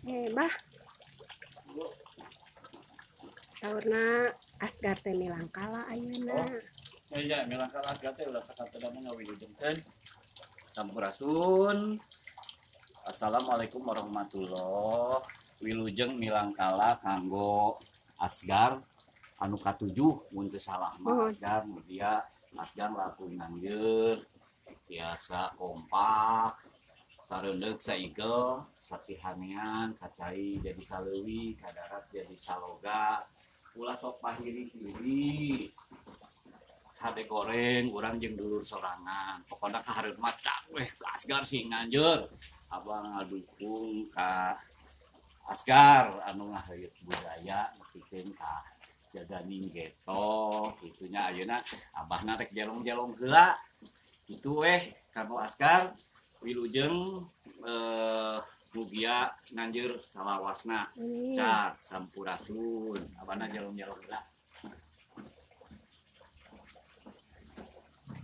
Bah. Saurna Asgar teh milangkala ayeuna. Oh. Ya, milangkala Asgar teh ulah sakatena mah ngawilujengkeun. Sampurasun. Assalamualaikum warahmatullahi. Wilujeng milangkala kanggo Asgar anu katujuh mun teu salah mah. Mohon. Asgar mugia Asgar laku nanggeur tiasa kompak sareundeuk saigel sapihanean kacai jadi saleuwi kadarat jadi saloga ulah sok pahiri-hiri hade goreng urang jeung dulur sorangan pokona kahareup mah cak weh Asgar sing nganjur abang ngadukung ka Asgar anu ngaheuyeuh budaya nepikeun ka jaganing geto kitunya ayeuna abahna rek jelong-jelong heula kitu weh kanggo Asgar wilujeng mugia nganjur salawasna. Amin. Cak sampurasun abahna jelong-jelong heula.